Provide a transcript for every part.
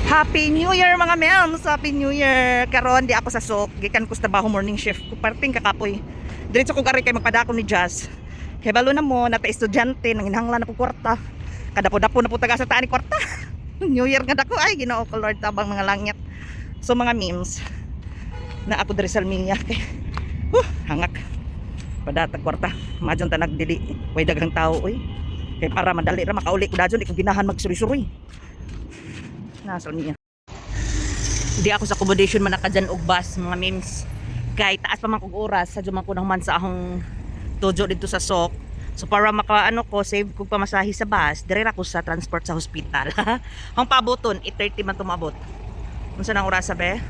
Happy New Year, mga mems! Happy New Year! Karon di ako sa sok. Gikan ko sa trabaho, morning shift ko. Parting kakapoy. Diretso ko gari kay magpadako ni Jazz. Kay balo na mo, nata estudyante, nanginhanglan na po kwarta. Kadapo-dapo na po taga sa taan ni kwarta. New Year nga dako ay Ginoo ko Lord, tabang mga langit. So mga memes, na ako diri sa Almia kay huh, hangak. Padatag kwarta. Madyon ta nagdili. Way daghang tao oy. Kay para madali ra makauli ko dadyon, di ko ginahan magsuri-suri. Nasa Almia. Di ako sa accommodation man nakadyan og bus, mga memes. Kay taas pa man kog oras, sa man ko man sa akong dojo dito sa Sok. So para maka ano ko, save kog pamasahe sa bus, dire ra ko sa transport sa hospital. Ang paboton, 8:30 man tumabot. Unsa nang oras be?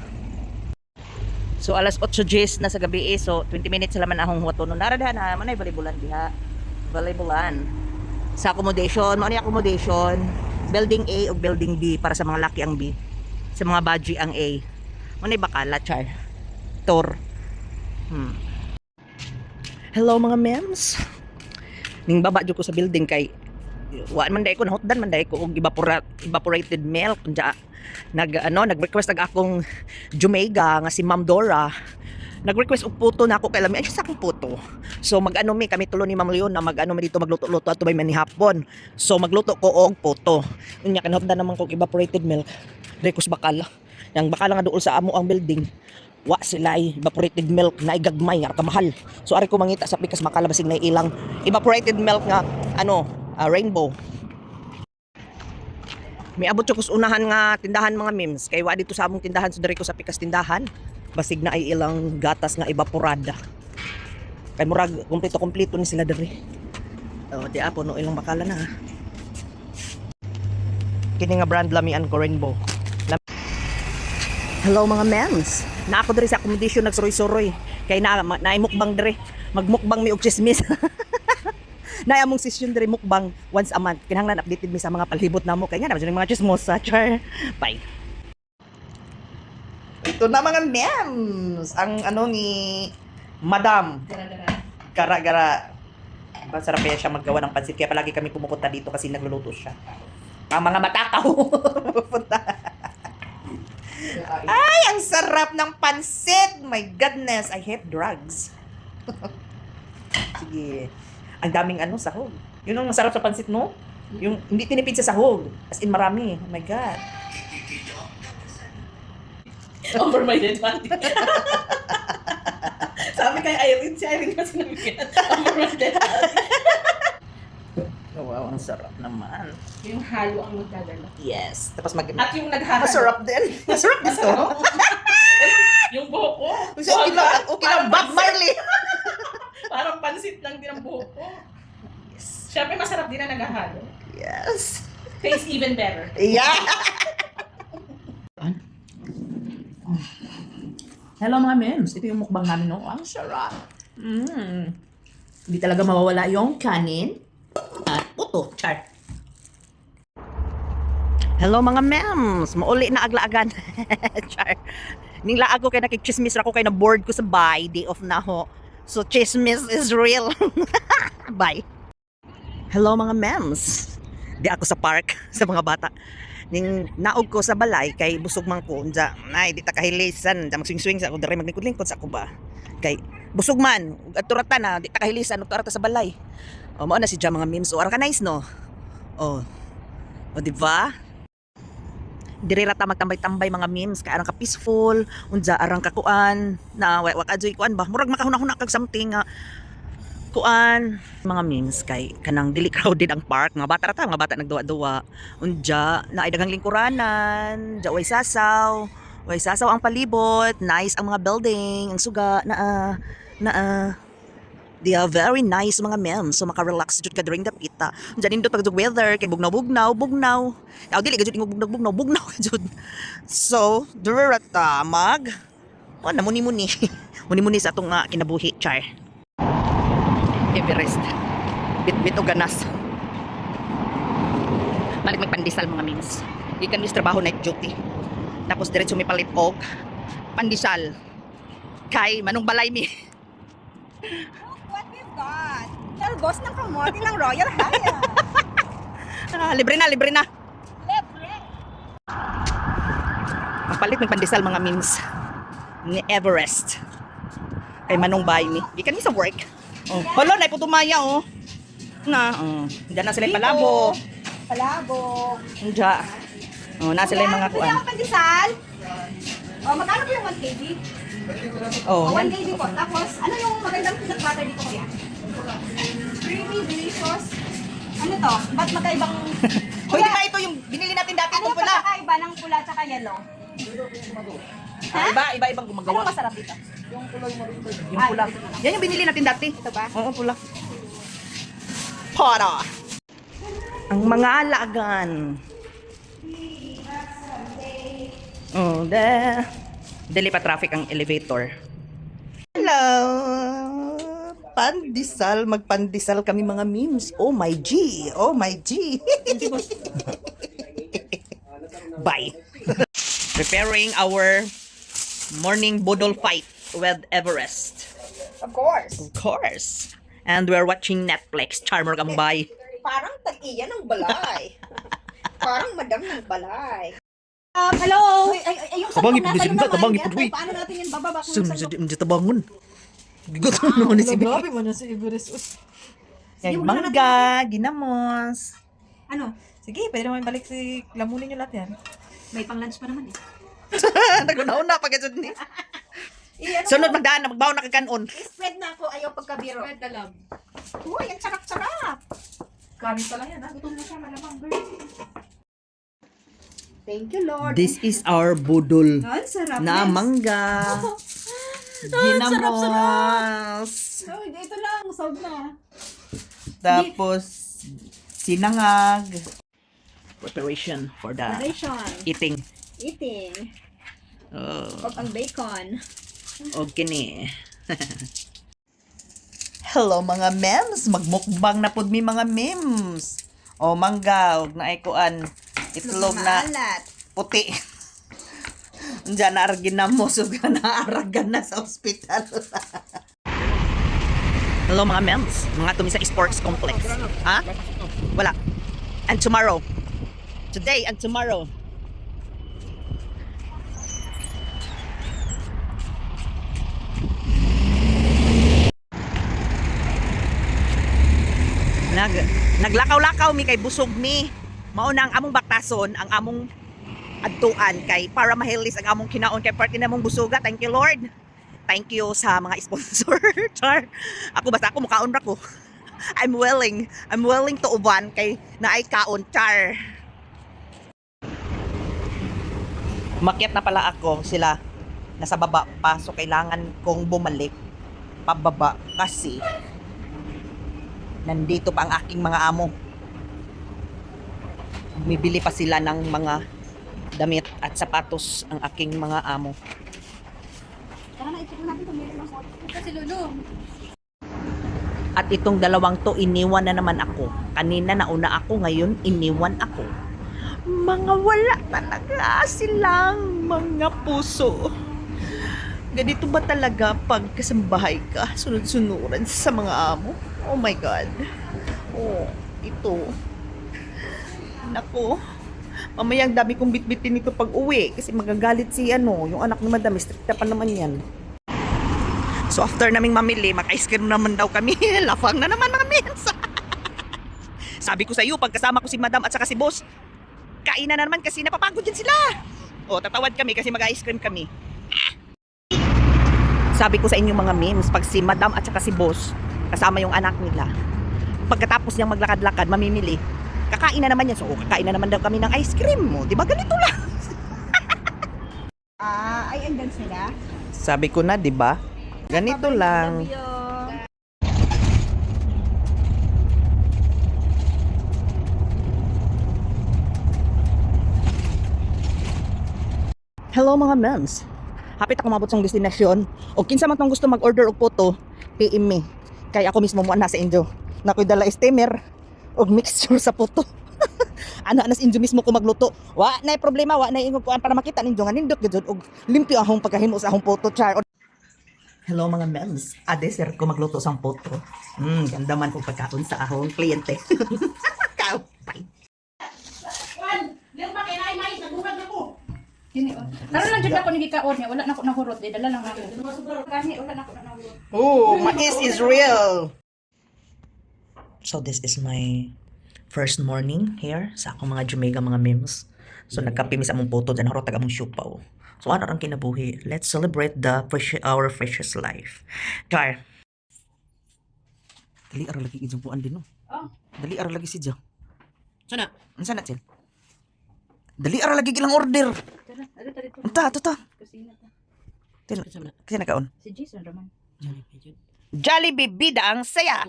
So alas 8:10 na sa gabi eh. So 20 minutes laman akong huwaton. Nara diha na manay balibulan diha. Balibulan. Sa accommodation, mao ni accommodation, building A o building B. Para sa mga laki ang B. Sa mga baji ang A. Mao ni bakala char. Tour. Hello, mga mems. Ning baba jud ko sa building kay waan man day ko, nahutdan man day ko og evaporated milk. Unja nag ano, nag-request ag akong Jumega nga si Ma'am Dora, nag-request og puto na ako kay lami ay sa akong puto. So mag-ano mi kami tulo ni Ma'am Leon na mag-ano mi dito, magluto-luto ato may manihapon. So magluto ko og puto. Unya kanahutdan naman ko og evaporated milk. Diri ko sa bakal. Yang bakal nga duol sa amo ang building, wa sila ay evaporated milk na igagmay nga kamahal. So ari ko mangita sa pikas makala basig na ilang evaporated milk nga ano, rainbow. May abot ko sa unahan nga tindahan, mga memes, kay wa dito sa among tindahan, so diri ko sa pikas tindahan basig na ay ilang gatas nga evaporada kay murag kumpleto kumpleto ni sila diri. Oh, di apo no ilang bakala na. Kini nga brand lamian ko, rainbow. Hello, mga mems. Na ako diri sa accommodation nagsuroy-suroy. Kay na naay mukbang diri. Magmukbang mi og chismis. Naay among session diri, mukbang once a month. Kinahanglan updated mi sa mga palibot namo kay nga naman jud mga chismosa. Char. Bye. Ito na, mga mems, ang ano ni Madam Gara-gara. Masarap kaya siya maggawa ng pansit. Kaya palagi kami pumupunta dito kasi nagluluto siya. Ang mga matakaw pupunta. Ay, ang sarap ng pansit! My goodness, I hate drugs. Sige. Ang daming ano, sahog. Yun ang masarap sa pansit, no? Yung hindi tinipid sa sahog. As in, marami. Oh my God. Over my dead body. Sabi kay Irene, si Irene kasi nabigyan. Over my dead body. Oh, wow, ang sarap naman. Yung halo ang magdadala. Yes. Tapos mag... At yung naghahalo. Masarap din. Masarap din to. Yung buhok ko. Kasi okay lang, okay lang. Bob Marley. Parang pansit lang din ang buhok ko. Yes. Siyempre masarap din na naghahalo. Yes. Tastes even better. Yeah. Hello, mga mems. Ito yung mukbang namin, no? Ang sarap. Hindi talaga mawawala yung kanin at puto. Char. Hello, mga mems! Mauli na aglaagan. Char. Ning laag ko kay nakikchismis ra ko kay na bored ko sa bay. Day off na ho. So chismis is real. Bye. Hello, mga mems. Di ako sa park sa mga bata. Ning naog ko sa balay kay busog man ko. Unja, ay di ta kahilisan. Unja magswing-swing sa ako diri, maglingkod-lingkod sa ako ba. Kay busog man, ug adto ra ta na di ta kahilisan ug ta sa balay. O mao na si Ja, mga memes. O ara ka nice no. Oh. O di ba? Diri ra ta magtambay-tambay, mga memes, kay arang ka peaceful, unja arang ka kuan na wa ka adyoy kuan ba, murag makahuna-huna kag something nga kuan, mga memes, kay kanang dili crowded ang park, mga bata ra ta, mga bata nagduwa-duwa. Unja na ay daghang lingkuranan ja, way sasaw, way sasaw ang palibot. Nice ang mga building, ang suga naa naa. They are very nice, mga mems. So maka-relax jud ka during the pita. Unja nindot pag weather kay bugnaw-bugnaw, bugnaw. Aw dili ka jud ingog bugnaw-bugnaw, bugnaw ka jud. So, diri ra ta mag oh, na muni-muni. Muni-muni sa atong kinabuhi, char. Everest. Bit-bit og ganas. Balik magpandesal, mga mems. Gikan mis trabaho, night duty. Tapos diretso mi palit og pandesal. Kay manong balay mi. Look what we've got! Talbos ng kamote ng Royal Hyatt! Ah, libre na, libre na. Libre! Magpalit ng pandesal, mga memes, ni Everest. Kay Manong Bay ni. Gikan mi sa work. Oh, hala na putumaya oh. Na, oh. Diyan na sila yung palabo. Palabo. Diyan. Oh, na sila yung mga Kuya, kuan. ako pandesal. Oh, magkano po yung 1 kg? Oh, Oh, 1 kg po. Tapos, ano yung magandang peanut butter dito, kuya? Creamy, delicious. Ano to? Ba't magkaibang... Hoy, di ba ito yung binili natin dati Ano itong yung pula? pagkakaiba ng pula tsaka yellow? Ha? Iba, iba ibang gumagawa. Ano masarap dito? Yung pula. Yan yung binili natin dati. Ito ba? Oo, pula. Para. Ang mga laagan. Oh, de. Dili pa traffic ang elevator. Hello. Pandesal, magpandesal kami, mga memes. Oh my G. Oh my G. Bye. Preparing our morning budol fight with Everest. Of course. Of course. And we're watching Netflix. Charmer Gambay. Parang tag-iya ng balay. Parang madam ng balay. Hello? Ay, ay, ay, yung Tabang sandok nasa ipod, naman. tabang Yan, ipod, uy. paano natin yan bababa kung yung sandok? Hindi tabangon. Gutom naman si Grabe mo na si Everest. Us. Sige, wag na natin. Mangga, ginamos. Ano? Sige, pwede naman balik si lamunin nyo lahat yan. May pang-lunch pa naman eh. Nagunaw na pagkasod ni. Eh, ano Sunod magdaan na, magbaon na kakanon. Spread na ako, ayaw pagkabiro. Spread the love. Uy, ang sarap-sarap! Kanin pa lang yan ha. Gutom na siya malamang, girl. Thank you, Lord. This is our budol Ang sarap. na Yes. mangga. Ginamos. Oh, ito lang, solved na. Tapos sinangag. Preparation for the Preparation. eating. Eating. Oh. Og ang bacon. Okay ni. Hello, mga mems, magmukbang na pud mi, mga memes. O mangga og naay kuan itlog na Maalat. puti. Diyan na ginamos ug naaragan na sa ospital. Hello, mga mems, mga tumi sa sports complex. Ha? Wala. And tomorrow. Today and tomorrow. Naglakaw-lakaw mi kay busog mi. Mao na ang among baktason, ang among adtuan kay para mahilis ang among kinaon kay parte namong busuga. Thank you, Lord. Thank you sa mga sponsor. Char. Ako basta ako mukaon ra ko. I'm willing. I'm willing to uban kay naay kaon, char. Umakyat na pala ako, sila nasa baba pa, so kailangan kong bumalik pababa kasi nandito pa ang aking mga amo. Bumibili pa sila ng mga damit at sapatos ang aking mga amo. Tara na, i-check na natin kung meron ng Ito si Lulu. At itong dalawang to, iniwan na naman ako. Kanina nauna ako, ngayon iniwan ako. Mga wala talaga silang mga puso. Ganito ba talaga pag kasambahay ka, sunod-sunuran sa mga amo? Oh my God. Oh, ito. Nako. Mamaya ang dami kong bitbitin nito pag uwi kasi magagalit si ano, yung anak ni Madam, stricta pa naman yan. So after naming mamili, mag-ice cream naman daw kami. Lafang na naman, mga mens. Sabi ko sa iyo, pagkasama ko si Madam at saka si Boss, kainan na naman kasi napapagod din sila. O, tatawad kami kasi mag-ice cream kami. Sabi ko sa inyo, mga memes, pag si Madam at saka si Boss, kasama yung anak nila, pagkatapos niyang maglakad-lakad, mamimili, kakain na naman yan. So, o, kakain na naman daw kami ng ice cream mo. Di ba ganito lang? Ah, ay, ang dance nila. Sabi ko na, di ba? Ganito lang. Hello, mga mems. Hapit ako mabot sa destinasyon. O kinsa man tong gusto mag-order og puto, PM me. Kay ako mismo mo na sa inyo. Nakoy dala steamer og mixture sa puto. Ana nas inyo mismo ko magluto. Wa na problema, wa na ingog kuan para makita ninyo nga nindot gyud og limpyo ahong pagkahimo sa ahong puto, char. Hello, mga mems. Ade sir ko magluto sa puto. Ganda man kong pagkaon sa ahong kliyente. Kaupay. Karon lang jud ako nagikaon niya, wala na ako nahurot, eh, dala lang ako. Gani wala na ako nahurot. Oh, mais is real. So this is my first morning here sa akong mga Jamaica, mga memes. So nagkape mi sa among puto dyan, harot tag among siupaw. So ano ang kinabuhi? Let's celebrate the fresh, our precious life. Char. Dali ara lagi ijong puan din, no. Oh. Dali ara lagi si Jo. Sana. Unsa na, Chel? Dali ara lagi ilang order. Tara, ano ta dito? Unta, to ta. Kusina ta. Til, kasi nakaon. Si Jason raman. Jollibee bida ang saya.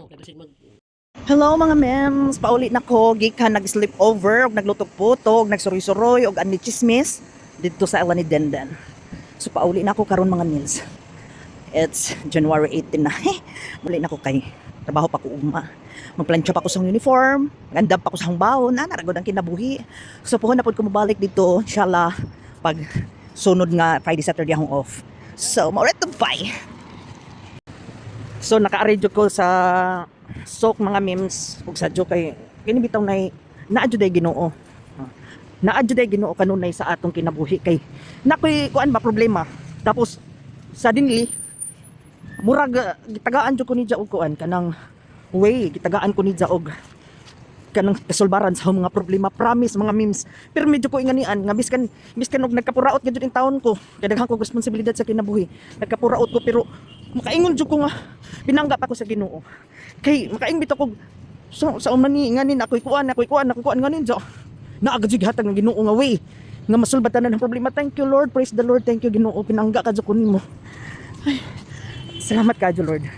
Hello, mga mems, pauli na ko gikan nag-sleep over ug naglutok puto ug nagsuroy-suroy ug ani chismis didto sa ila ni Denden. So pauli na ko karon, mga memes. It's January 18 na. Muli na ko kay trabaho pa ko ugma. Magplantsa pa ko sa uniform, gandam pa ko sa baon, na naragod ang kinabuhi. So puhon na pud ko mobalik dito, inshallah, pag sunod nga Friday, Saturday akong off. So, mao to, bye. So naka-arrange ko sa sok, mga memes, ug sa joke kay kini bitaw nay naa jud ay Ginoo. Naa jud ay Ginoo kanunay sa atong kinabuhi kay nakoy kuan ba problema. Tapos suddenly murag gitagaan jud ko ni og kuan kanang way, gitagaan ko ni og kanang kasulbaran sa mga problema, promise, mga memes. Pero medyo ko inganian nga biskan biskan og nagkapuraot gyud in taon ko kay daghan ko responsibilidad sa kinabuhi, nagkapuraot ko, pero makaingon jud ko nga pinanggap ako sa Ginoo kay makaingon bitaw ko sa una ni nganin ako'y kuan, ako'y kuan, ako'y kuan nganin jo naa gud hatag ng Ginoo nga way nga masulbatan ng problema. Thank you, Lord. Praise the Lord. Thank you, Ginoo. Pinangga ka jud ko nimo. Ay, salamat ka, Lord.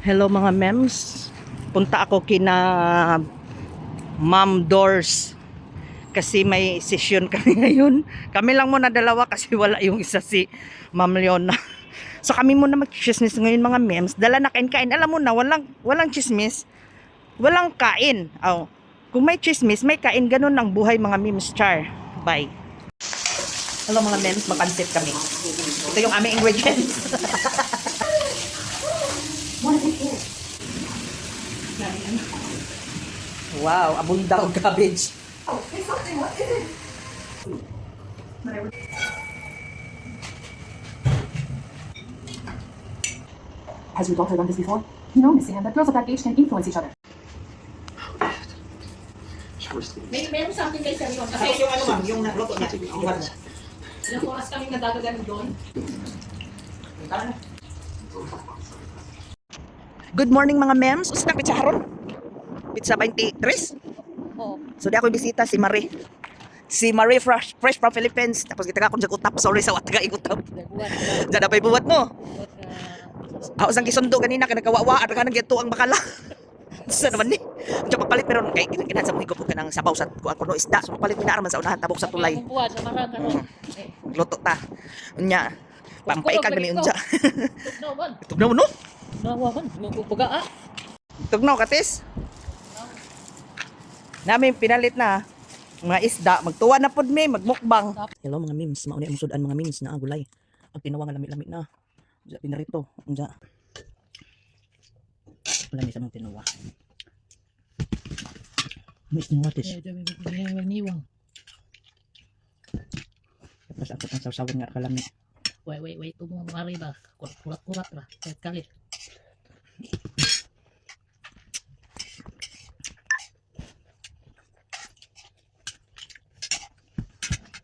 Hello, mga mems. Punta ako kina Ma'am Doors kasi may session kami ngayon. Kami lang muna dalawa kasi wala yung isa, si Ma'am Leona. So kami muna mag-chismis ngayon, mga mems. Dala na kain-kain. Alam mo na, walang, walang chismis. Walang kain. Oh. Kung may chismis, may kain. Ganun ang buhay, mga mems. Char. Bye. Hello, mga mems, magpansit kami. Ito yung aming ingredients. Wow, abunda og cabbage. Has your daughter done this before? You know, Miss Anne, that girls of that age can influence each other. May meron sa akin kay Sir Ron. Kasi Yung ano, ma'am, yung luto na. ilang oras kaming nadagagan doon. Good morning, mga mems. Usa na pizza haron. Pizza 23. Oo. So di ako bisita si Marie. Si Marie fresh, fresh from Philippines. Tapos kita ka kung utap. Sorry sa wataga igutap. Diyan na pa'y buwat mo. Ako sang gisundo ganina kay nagkawawa at ka nang ang bakala. Sa naman ni. Diyan pagpalit pero kay kinahan sa muhigop ka ng sabaw sa kuan kuno isda. So magpalit mi na man sa unahan tabok sa tulay. Buwan, sa marang karon. Luto ta. Unya. Pampaikag ni unja. No, man. Tugnaw no? Nawa man. Magpuga ah. Tugnaw katis. Namin pinalit na mga isda, magtuwa na pod mi, magmukbang. Hello, mga memes, mauni ang sudan, mga memes, na gulay. Ang tinawa nga lami-lami na. Unsa pinarito, unsa. Wala ni sa mga tinawa. Miss ni Watis. Niwang. Tapos ako ang sawsawan nga kalami. Wait, wait, wait. Tumong mari ba? Kurat, kurat, kurat ra. Kahit kalit.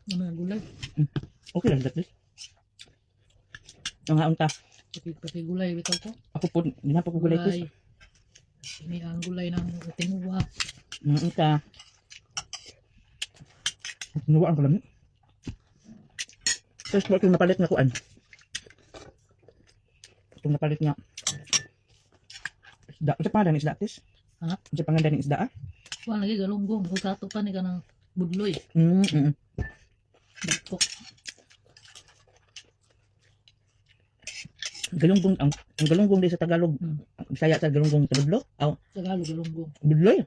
Ano ang gulay? Okay lang that. Ang unta. Pati, pati gulay bitaw ko. Ako po, di na po ko gulay tis. Ini ang gulay ng tinuwa. Unta. Tinawa ang kalami. Tapos itong napalit nga kuan. Itong napalit nga. Isda. Unsa pangalan ni isda, tis? Ha? Unsa pangalan ni isda, ah? Wala lagi galunggong. Kung kato pa ni ka ng budloy. Dako. Galunggong ang galunggong di sa Tagalog. Ang Bisaya sa galunggong sa budlo. Aw, Tagalog galunggong. budloy.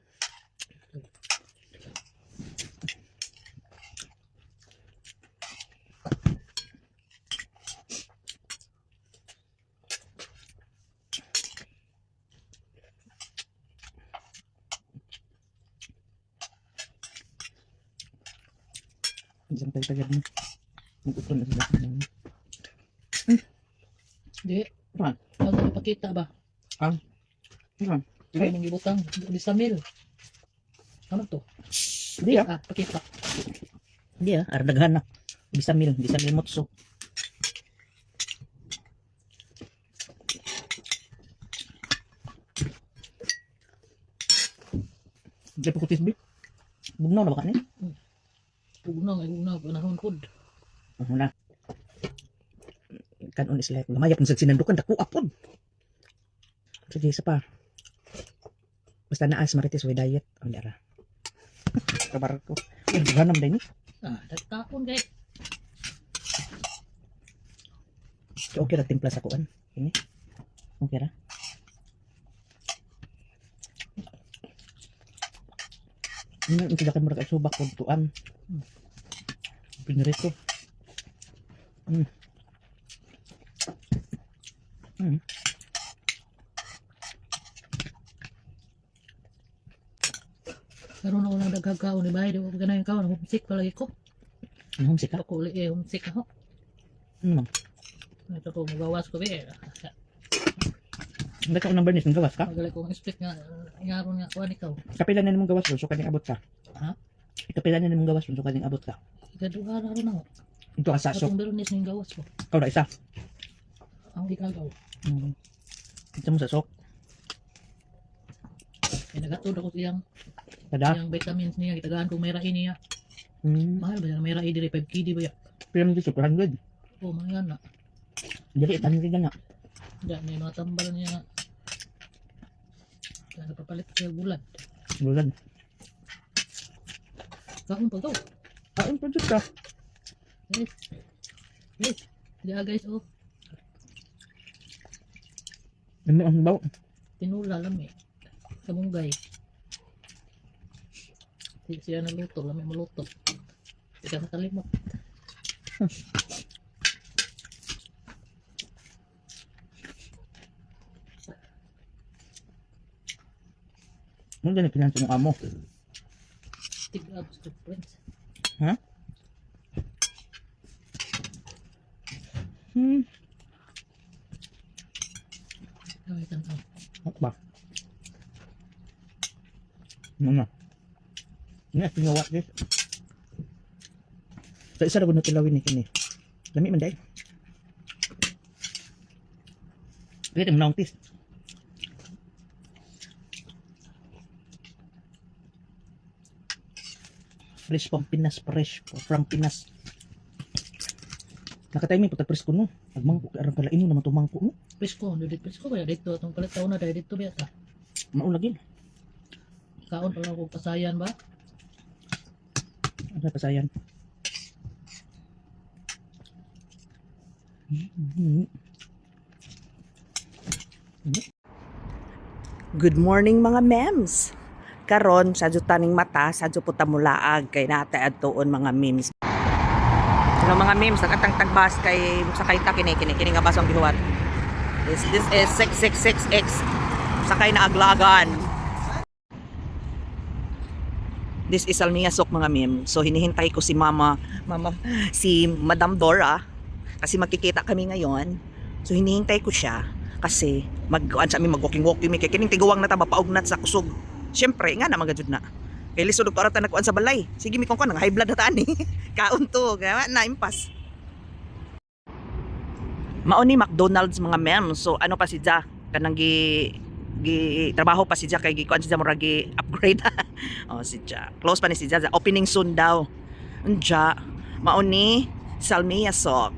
Isang tagtagad na. Mag-uton na sila. Di. Ano? Ano ipakita ba? Ano? Ay, mong gibutang. Bisamil. Ano to? Hindi ah. Ah, pakita. Hindi ah. Ardaghan na. Bisamil. Bisamil motso. Hindi pa kutis bi. Bugnaw na ba ka ni? Ugnaw, ay ugnaw. Panahon pod. Ano na. Kanon is like gamaya kung sa sinandukan dako apod. Sige, isa pa. Basta naas marites way diet. Ang dara. Kabar ko. Ay, ganam din ni. Ah, nagtaon kay. Okay ra timpla sa kuan. Ini. Okay ra. Ano, ito kay murag subak pud tuan. Pinrito. Karon ako nang daghang kaon ni bay, di ko ganahan kaon, homesick palagi ko. Ano homesick ka? Ako uli eh, homesick ako. Ano man? Ito ko magawas ko be. Hindi ka unang bernis, ng gawas ka? Magaling ko ang speak nga ngaron nga kuan ikaw. Kapila na nimong gawas ron, so kaning abot ka. Ha? Kapila na nimong gawas ron, so kaning abot ka. Ikaduha na ron ako. Ito ka sa sok. Atong beronis ning gawas ko. Ikaw na isa. Ang ikaw. Ito mo sa sok. Kay nagatod ako siyang Kada. siyang vitamins niya gitagaan kong may rai niya. Mahal ba yan? May rai diri 5 KD ba ya? Pila mo dito, 400. Oh, mga yan na. Dali, 800 na nga. Diyan, may mga tambal niya. Kaya napapalit siya bulan. Bulan. Kaon pa to. Ah, improve ka. Guys. Guys. Diya guys, oh. Ano ang baw? Tinula lami. Kamunggay. Siya naluto, lami maluto. Di ka nakalimot. Ano dyan pinansin ng amo? Tig up to friends. Ha? Ay, tanaw. Ano ba? Ano na? Ano pinawa this? Sa isa ra gud tilawin ni kini. Lami man dai. Pwede mo naong tis. Fresh from Pinas, fresh from Pinas. Nakatiming putag presko no. Agmangko aron kalain mo naman tumangko no. Presko, dito presko kaya dito atong palit taon na dahil dito biya ta. Maulagin. Kaon pa lang kog pasayan ba? Ano pasayan? Good morning mga mems. Karon sa taning mata, sa po tamulaag kay nata adtuon mga memes. Hello mga memes, nagatang tagbas kay sakay ta kini kini kini nga bus ang gihuwat. This is 666X. Sakay na aglagan. This is Almia Sok mga mem. So hinihintay ko si Mama, Mama si Madam Dora kasi magkikita kami ngayon. So hinihintay ko siya kasi mag kuan sa amin mag walking walking mi kay kining tiguang na ta mapaugnat sa kusog. Syempre nga na magajud na. Kay lisod og ta nagkuan sa balay. Sige mi kung kuan high blood na ta ani. Kaon to, gawa na impas. Mao ni McDonald's mga mem. So ano pa si Ja kanang gi gi trabaho pa si Ja kay gi kuan si Ja murag gi upgrade. Oh si Ja. Close pa ni si Ja. Opening soon daw. Unja mao ni Salmia Sok.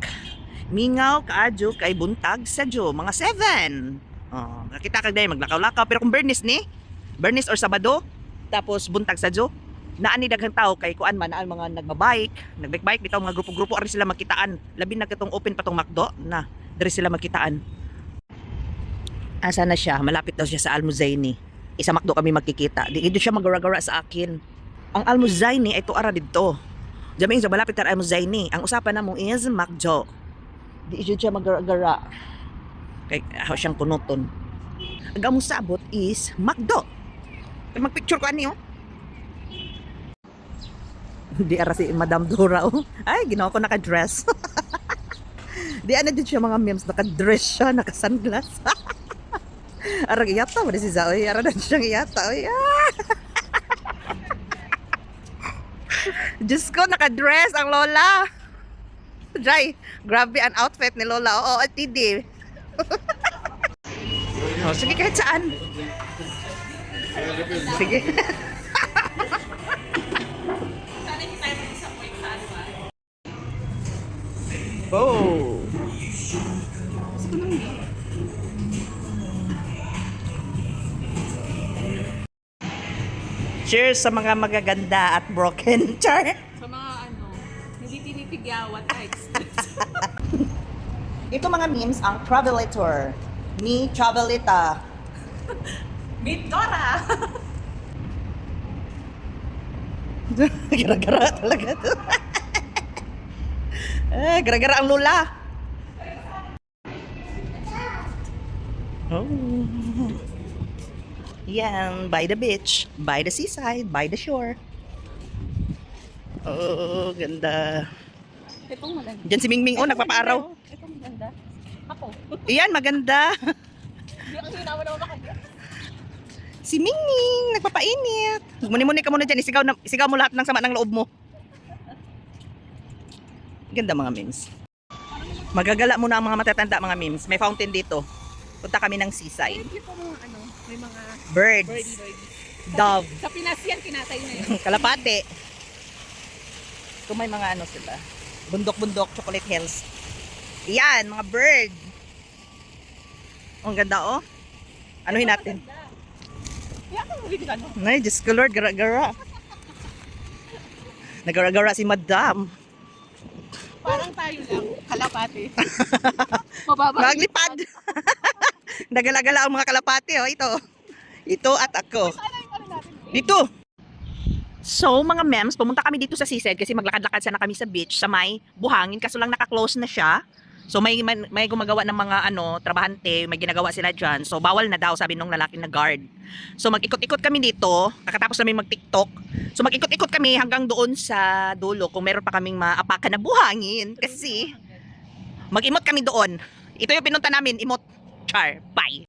Mingaw kaadyo kay buntag sa dyo, mga 7. Oh, nakita kag day maglakaw-lakaw pero kung Bernis ni, Bernis or Sabado, tapos buntag sa dyo, naan ni daghang tao kay kuan man naan mga nagbabike, nagbike-bike bitaw mga grupo-grupo ari sila makitaan. Labi na katong open pa tong McDo na diri sila makitaan. Asa na siya? Malapit daw siya sa Almuzaini. Isa McDo kami magkikita. Di gid siya magara-gara sa akin. Ang Almuzaini ay tuara didto. Jaming sa malapit sa Almuzaini. Ang usapan namo is McDo. Di jud siya magara-gara. Kay ako siyang kunuton. Ang among sabot is McDo. Kay magpicture ko ani oh. Di ara si Madam Dora oh. Ay, ginawa ko naka-dress. Di ana din siya, mga memes, naka-dress siya, naka-sunglass. Arang iyata mo si Zaoy, ara na siyang iyata. Oy. Ah. Diyos ko, naka-dress ang lola. Jai, grabe ang outfit ni Lola. Oo, tidi. Oh, sige, kahit saan. Sige. Oh. Cheers sa mga magaganda at broken. Char. Sa mga ano, hindi tinitigyawan types. Ito, mga memes, ang Travelator ni Travelita. Meet Dora! Gara-gara talaga to. Eh, gara-gara ang lula. Oh. Yan, by the beach, by the seaside, by the shore. Oh, ganda. Itong maganda. Diyan si Mingming, oh, nagpapaaraw. Itong maganda. Ako. Iyan, maganda. Hindi ang hinawa naman ako. Si Mingming, nagpapainit. Muni-muni ka muna dyan, isigaw, na, isigaw mo lahat ng sama ng loob mo. Ganda, mga memes. Magagala muna ang mga matatanda, mga memes. May fountain dito. Punta kami ng seaside. Thank you po mga ano, may mga Birds. birdie birdie. Dove. Sa Pinas yan, kinatay na yun. Kalapate. Kung may mga ano sila. Bundok-bundok, chocolate hills. Yan, mga bird. Oh, ang ganda oh. Anuhin natin. Kaya ako mabigyan ano. Ay, Diyos ko Lord, gara-gara. Nagara-gara si Madam. Parang tayo lang, kalapati. Mababa. Maglipad. Nagala-gala ang mga kalapate, oh, ito. Ito at ako. Ano yung ano natin? Dito. So, mga mems, pumunta kami dito sa seaside kasi maglakad-lakad sana kami sa beach sa may buhangin, kaso lang naka-close na siya. So may gumagawa ng mga ano, trabahante, may ginagawa sila diyan. So bawal na daw, sabi nung lalaki na guard. So mag-ikot-ikot kami dito, kakatapos namin mag-TikTok. So mag-ikot-ikot kami hanggang doon sa dulo kung meron pa kaming maapakan na buhangin kasi mag-imot kami doon. Ito yung pinunta namin, imot. Char, bye.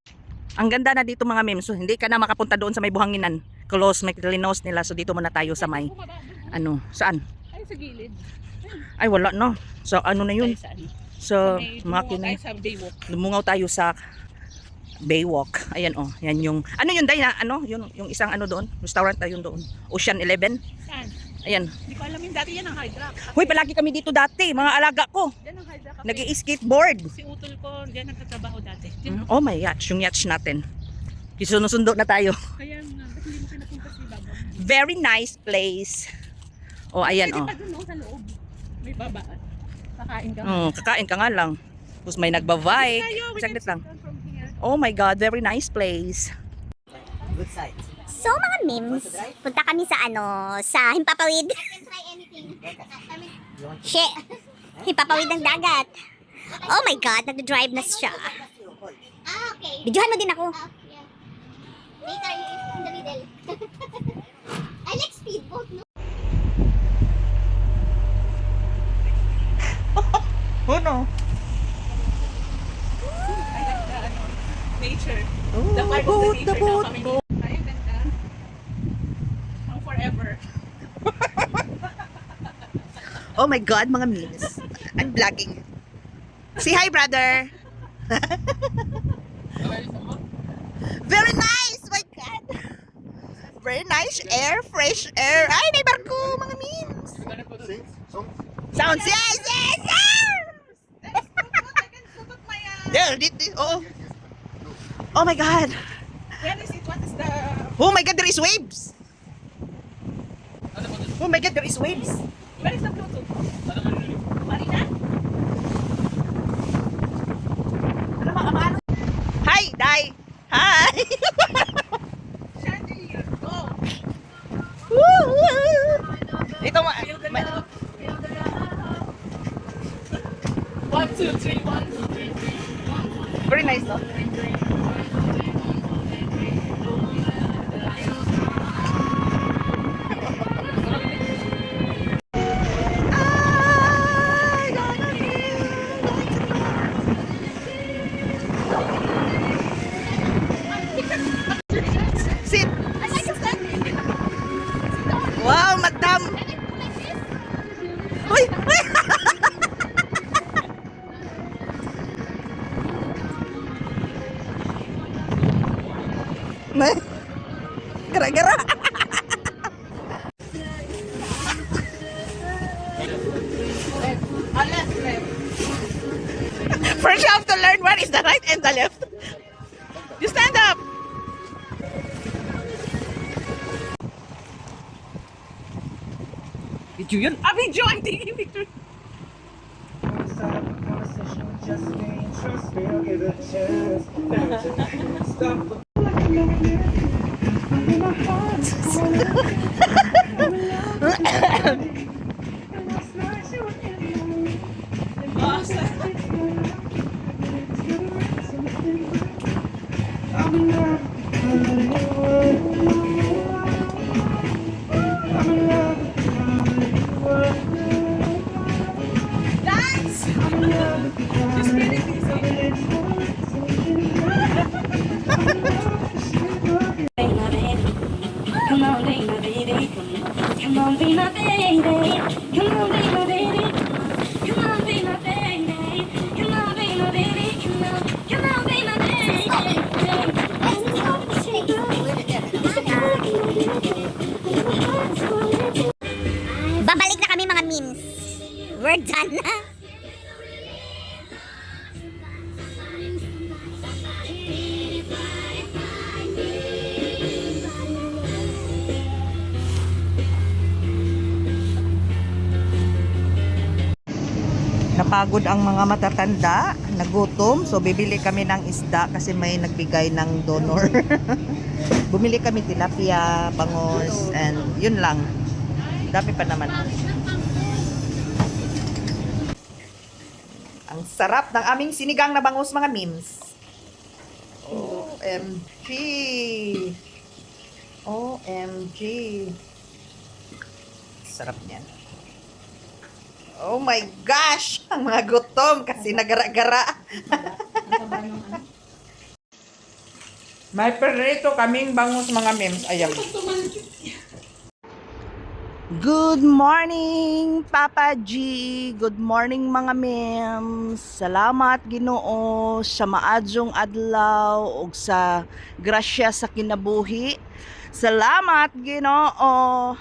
Ang ganda na dito, mga mems. So, hindi ka na makapunta doon sa may buhanginan. Close, may linos nila. So dito muna tayo sa may Bumaba doon. ano, saan? Ay, sa gilid. Ay, wala no. So ano na yun? Tayo sa ano? So May mga dumungaw tayo sa Baywalk. lumungaw tayo sa Baywalk. Ayan oh, yan yung ano yun dai na ano, yun yung isang ano doon, restaurant tayo doon. Ocean 11. Saan? Ayan. Hindi ko alam yung dati yan ang Hydra. Hoy, palagi kami dito dati, mga alaga ko. Yan ang Hydra Cafe. Nag-i-skateboard. Si utol ko, diyan nagtatrabaho dati. Diyan. Oh my yacht, yung yacht natin. Kisunusundo na tayo. Kaya nga, ba't hindi mo pinapunta si Baba? Very nice place. Oh, ayan Pwede oh. pa dun, no, sa loob. May babaan. Kakain ka. Oh, kakain ka nga lang. Tapos may nagbabike. Tayo, we can Saglit lang. sit down from here. Oh my God, very nice place. So mga memes, punta kami sa ano, sa Himpapawid. Shit. Himpapawid ng dagat. Oh my God, nagdo-drive na siya. Ah, okay. Videohan mo din ako. Ah, yeah. Later, in the middle. I like speedboat, no? Oh no. I like the ano, nature. Oh, The vibe of the boat, nature the na boat, kami. boat. Ay, ang ganda. Ang forever. Oh my God, mga memes. I'm vlogging. Say hi, brother. Very nice, my God. Very nice air, fresh air. Ay, may barko, mga memes. Sounds, yes! There, dito, oh. Oh my God. Where is it? What is the... Oh my God, there is waves. Oh my God, there is waves. Where is the Bluetooth? Marina? Hi, Dai. Hi. Chandelier. Go! Woo! Ito ma One, two, three, one, two, three, three. Very nice, no? Gara-gara. First you have to learn what is the right and the left. You stand up. Video yun. Ah, video! I'm taking picture. Just me, trust me, I'll give it a chance. Stop. I'm in love with Hollywood. I'm in love with Hollywood. Dance! I'm in love with Hollywood. Come on, be my baby. Come on, be my baby. Come on, be my baby. Come on, be my baby. Come on, be my baby. Come on, come on, be my baby. Babalik na kami, mga memes. We're done na. Napagod ang mga matatanda, nagutom, so bibili kami ng isda kasi may nagbigay ng donor. Bumili kami tilapia, bangos, and yun lang. Dami pa naman. Ang sarap ng aming sinigang na bangus, mga memes. OMG! OMG! Sarap niyan. Oh my gosh! Ang mga gutom kasi nagara-gara. May perrito kaming bangus, mga memes. Ayan. Good morning, Papa G. Good morning, mga memes. Salamat, Ginoo, sa maadyong adlaw ug sa grasya sa kinabuhi. Salamat, Ginoo.